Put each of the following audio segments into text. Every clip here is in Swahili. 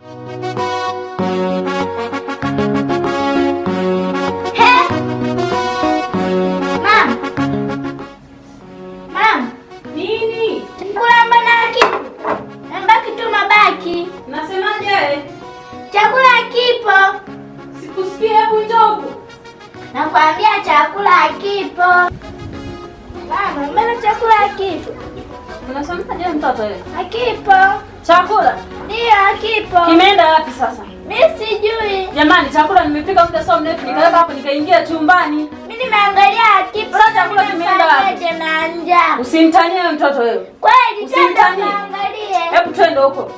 He! Mama. Mama. Nini? Chakula mbona hakipo? Yamebaki tu mabaki. Nasemaje? Chakula hakipo. Sikusikia, hebu njoo huku. Nakwambia chakula hakipo. Mama, mbona chakula hakipo? Unasemaje mtoto wewe? Hakipo. Chakula Ndio, hakipo. kimeenda wapi sasa? Mimi sijui. Jamani, chakula nimepika muda sio mrefu, nikaweka hapo nikaingia chumbani. Mimi nimeangalia hakipo. Sasa chakula kimeenda wapi? Nifanyeje na njaa? Usimtanie wewe mtoto wewe. Kweli, twende Usimtanie. ukaangalie. Hebu twende huko.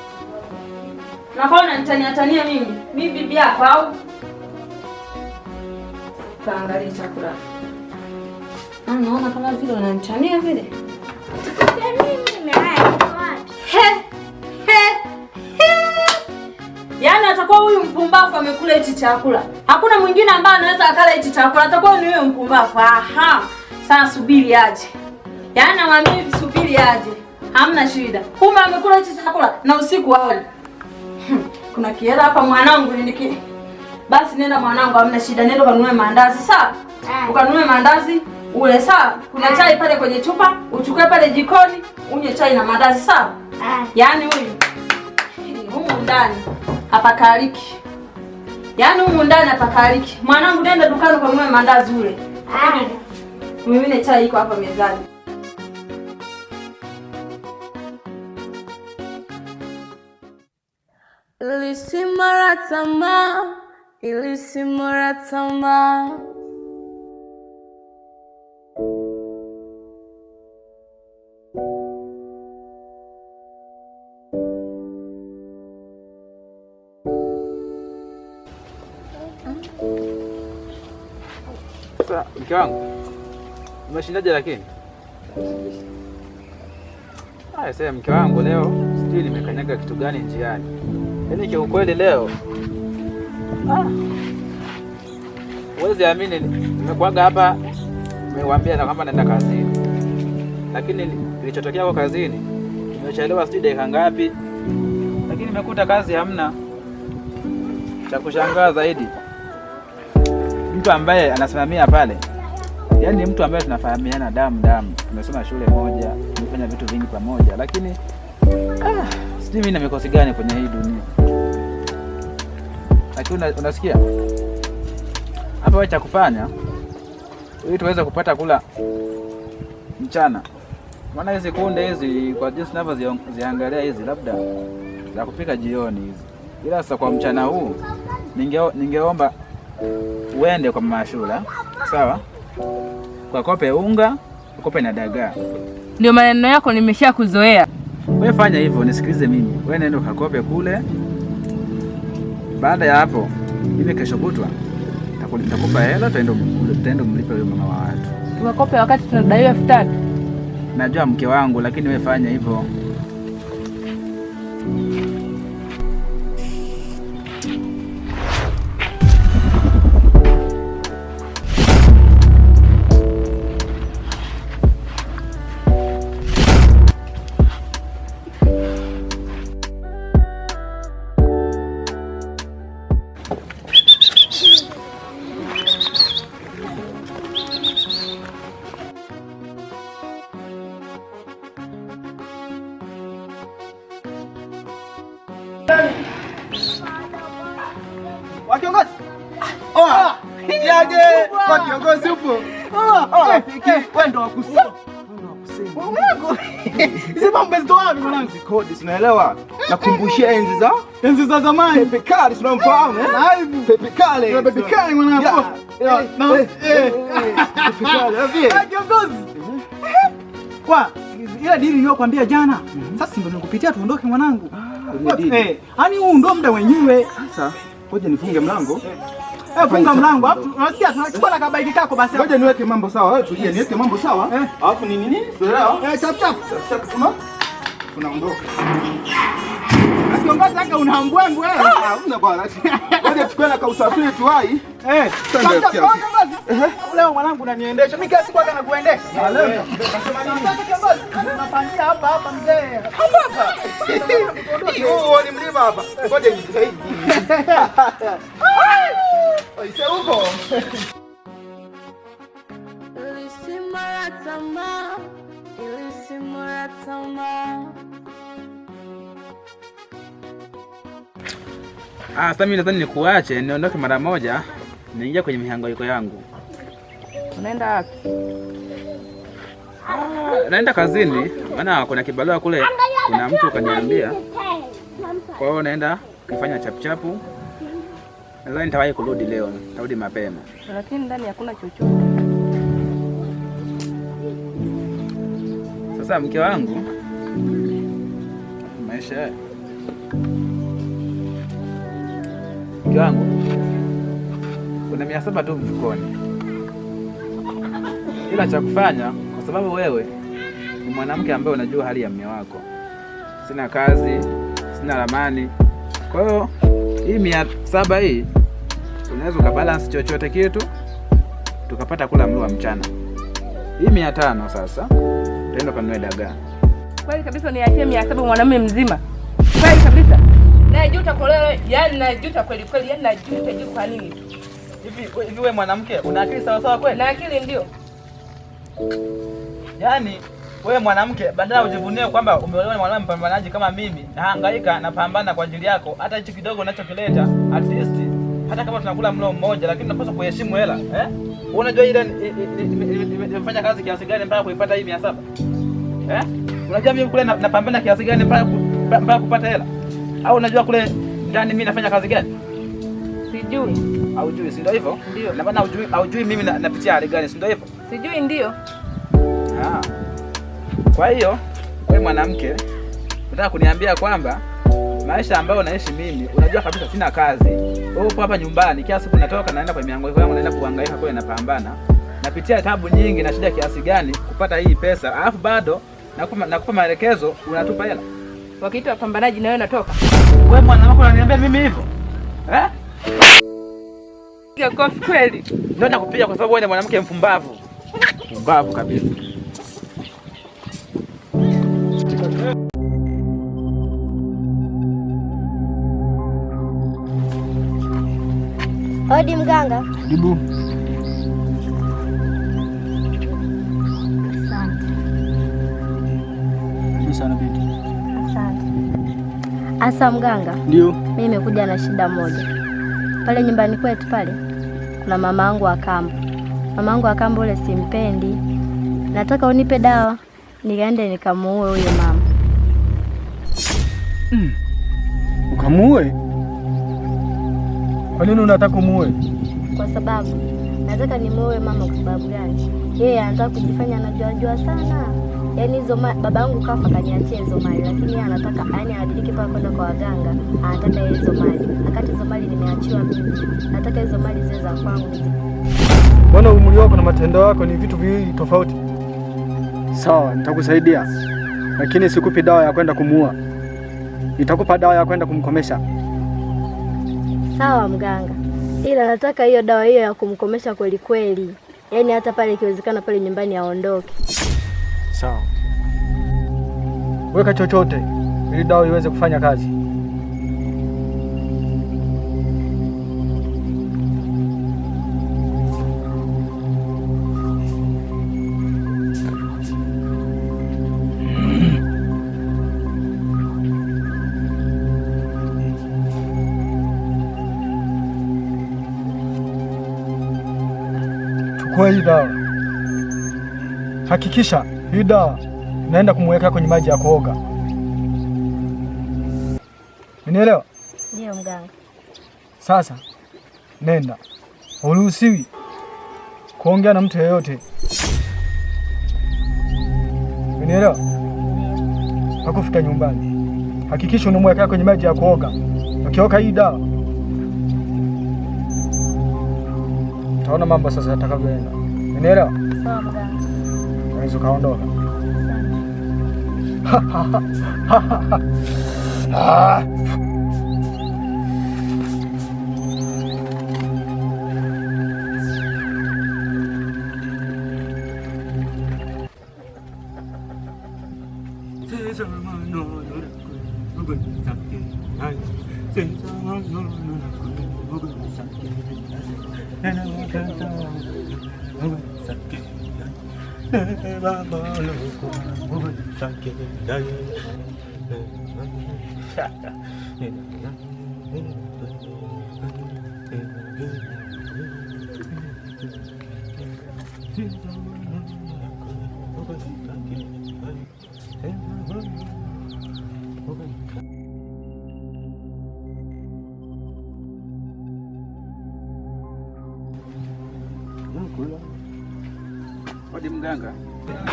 Na kwa unanitania tania mimi? Mimi bibi yako au? Kaangalie chakula. Naona kama vile unanitania vile. Mimi haya iko wapi? He, he, he. Yaani atakuwa huyu mpumbavu amekula hichi chakula. Hakuna mwingine ambaye anaweza akala hichi chakula. Atakuwa ni huyu mpumbavu. Aha. Sasa subiri aje. Yaani namwambia hivi, subiri aje. Hamna shida. Kumbe amekula hichi chakula na usiku haoli. Kuna kiela hapa mwanangu niki. Basi nenda mwanangu, hamna shida. Nenda ukanunue maandazi, sawa? Haya. Ukanunue maandazi ule, sawa? Kuna chai pale kwenye chupa, uchukue pale jikoni, unywe chai na maandazi, sawa? Haya. Yaani huyu humu ndani hapakaliki. Yaani humu ndani hapakaliki. Mwanangu, nenda dukani ukanunue maandazi ule. Haya. Mimine chai iko hapa mezani. Ilisimara tamaa, ilisimara tamaa. Sasa mke wangu, umeshindaje lakini? Haya, sasa mke wangu, leo sijui nimekanyaga kitu gani njiani. Yaani kiukweli leo huwezi amini, nimekuaga hapa nimekuambia na kwamba naenda kazini, lakini kilichotokea kwa kazini nimechelewa sijui dakika ngapi, lakini nimekuta kazi hamna. Cha kushangaa zaidi, mtu ambaye anasimamia pale, yaani ni mtu ambaye tunafahamiana damu damu, tumesoma shule moja, tumefanya vitu vingi pamoja, lakini sijui mimi na mikosi gani kwenye hii dunia. Lakini unasikia hapa, wewe cha kufanya ili tuweze kupata kula mchana, maana hizi kunde hizi kwa jinsi ninavyoziangalia hizi labda za kupika jioni hizi, ila sasa kwa mchana huu ningeomba uende kwa Mama Ashura, sawa? Kwa kope unga, ukope na dagaa. Ndio maneno yako nimeshakuzoea. Wewe fanya hivyo, nisikilize mimi. Wewe nenda ukakope kule. Baada ya hapo, mimi kesho kutwa nitakupa hela, tutaenda mlipe huyo mama wa watu. Tukakope wakati tunadaiwa 3,000. Najua mke wangu, lakini wewe fanya hivyo. Wa kiongozi? Oa. Yaje, kwa kiongozi upo. Oa, rafiki, wewe ndo wakusema. Mwanangu. Hizi mambo zito wapi mwanangu? Kodi, unaelewa? Nakumbushia enzi Enzi za zamani. Pepe Kale, unamfahamu eh? Live. Pepe Kale. Kuna Pepe Kale mwanangu. Yeah. Na Pepe Kale, vipi? Kiongozi. Kwa ile dili niliyokuambia jana. Sasa ndio nikupitia tuondoke mwanangu. Ile dili. Yaani huu ndio muda wenyewe. Sasa ngoja nifunge mlango. Funga mlango. Alafu unasikia tunachukua na kabaiki kako basi. Ngoja niweke mambo sawa. Wewe tulia, niweke mambo sawa. Alafu ni nini? Unaelewa? Chap chap. Chap chap, tunaondoka. Kiongozi haka una mbwembwe wewe. Hamna bwana. Ngoja chukue na kausafiri tuwai. Eh. Twende rafiki yangu. Leo mwanangu unaniendesha. Mimi kila siku hata nakuendesha. Leo nasema nini? Kiongozi, tunapangia hapa hapa mzee. Hapa hapa. Huo ni mlima hapa. Ngoja nijitahidi. Aise huko. Sasa mimi nadhani nikuache niondoke mara moja, niingia kwenye mihangaiko yangu. Unaenda wapi? Naenda kazini, maana kuna kibarua kule, kuna mtu kaniambia. Kwa hiyo naenda kufanya chapuchapu. Nadhani nitawahi kurudi leo, nitarudi mapema. Lakini ndani hakuna chochote. Sasa mke wangu, maisha mke wangu, kuna 700 tu mfukoni, ila cha kufanya, kwa sababu wewe ni mwanamke ambaye unajua hali ya mume wako. Sina kazi, sina ramani. Kwa hiyo hii 700 hii unaweza ukabalance chochote kitu tukapata kula mlo wa mchana. Hii 500 sasa tuende kanunue dagaa. Kweli kabisa niachie 700 mwanamume mzima. Kweli kabisa. Najuta kwa leo, yaani najuta kweli kweli, yaani najuta juu kwa nini? Hivi wewe mwanamke una akili sawa sawa kweli? Na akili ndio. Yaani wewe mwanamke badala ujivunie kwamba umeolewa na mwanamume mpambanaji kama mimi, nahangaika napambana kwa ajili yako, hata hichi kidogo unachokileta at least hata kama tunakula mlo mmoja, lakini unapaswa kuheshimu hela, eh? Unajua ile nimefanya kazi kiasi gani mpaka kuipata hii 700? Eh? Unajua mimi kule napambana kiasi gani mpaka kupata hela? Au unajua kule ndani mimi nafanya kazi gani? Sijui. Haujui, si ndio hivyo? Ndio. Na maana haujui mimi napitia hali gani, si ndio hivyo? Sijui ndio. Kwa hiyo wewe mwanamke unataka kuniambia kwamba maisha ambayo naishi mimi, unajua kabisa sina kazi. Wewe upo hapa nyumbani, kila siku natoka naenda kwa mihangaiko yangu, naenda kuhangaika kule, napambana. Napitia tabu nyingi na shida kiasi gani kupata hii pesa. Alafu bado nakupa maelekezo, unatupa hela. Wakiita wapambanaji na wewe unatoka. Wewe mwanamke unaniambia mimi hivyo? Eh? Piga kofi kweli. Ndio nakupiga kwa sababu wewe ni mwanamke mpumbavu. Mpumbavu kabisa. Hodi mganga. Jibu. Asante. Karibu sana binti. Asante. Asa mganga. Ndio. Mimi nimekuja na shida moja. Pale nyumbani kwetu pale kuna mama yangu wa kambo. Mama yangu wa kambo ule simpendi. Nataka unipe dawa nikaende nikamuue huyo mama. Ukamuue? Kwa nini unataka kumuue? Kwa sababu nataka nimuue mama. Kwa sababu gani? Yeye anataka kujifanya anajua jua sana. Yaani hizo baba yangu kafa kaniachia hizo mali, lakini yeye anataka, yaani anadiriki paka kwenda kwa waganga, anataka yeye hizo mali. Wakati hizo mali nimeachiwa mimi. Nataka hizo mali ziwe za kwangu. Mbona umri wako na matendo yako ni vitu viwili tofauti? Sawa, nitakusaidia. Lakini sikupi dawa ya kwenda kumuua. Nitakupa dawa ya kwenda kumkomesha. Sawa mganga. Ila nataka hiyo dawa hiyo ya kumkomesha kweli kweli. Yaani hata pale ikiwezekana pale nyumbani aondoke. Sawa. Weka chochote ili dawa iweze kufanya kazi. Chukua hii dawa. Hakikisha hii dawa naenda kumweka kwenye maji ya kuoga. Unielewa? Ndio mganga. Sasa nenda. Huruhusiwi kuongea na mtu yeyote. Unielewa? Hakufika nyumbani. Hakikisha unamweka kwenye maji ya kuoga. Ukioka hii dawa utaona mambo sasa yatakavyoenda. Unielewa? Sawa mganga. Unaweza kaondoka. Ah. Hodi mganga.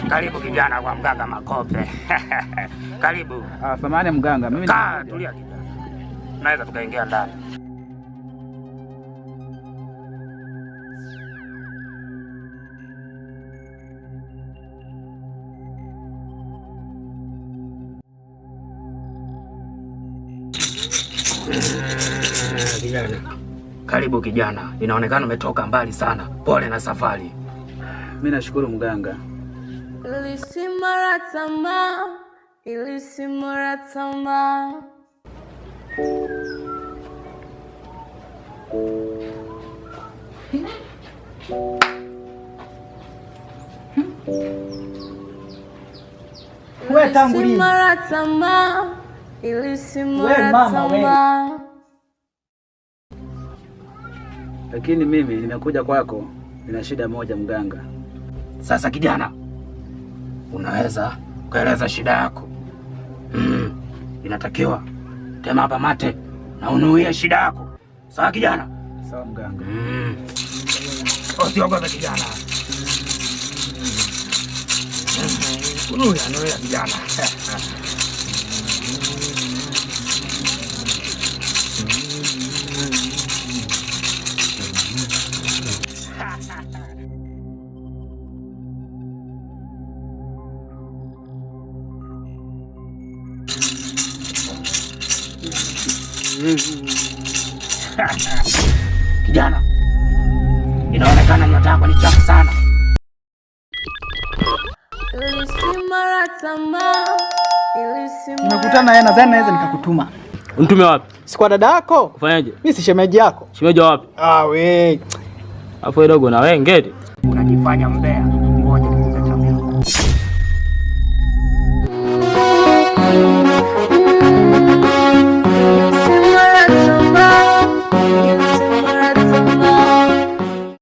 Karibu kijana kwa mganga Makope. Karibu. Ah, samahani mganga, mimi kaa tulia kijana. Naweza tukaingia ndani. Kijana. Karibu kijana. Inaonekana umetoka mbali sana. Pole na safari. Mimi nashukuru mganga. Ilisimara tamaa, ilisimara tamaa. Wewe tangu lini? Ilisimara tamaa, ilisimara tamaa. Lakini mimi nimekuja kwako nina shida moja mganga. Sasa kijana, unaweza kueleza shida yako. Inatakiwa tema hapa mate na unuie shida yako. Sawa kijana? Sawa mganga. Usiogope kijana. Unuia, unuia kijana. Kijana, inaonekana nyota yako ni chafu sana. Nimekutana naye, nadhani naweza nikakutuma. Unitume wapi? Si kwa dada yako? Kufanyaje? Mimi si shemeji yako. Shemeji wapi? Ah we. Afu dogo na wewe ngeti. Unajifanya mbea.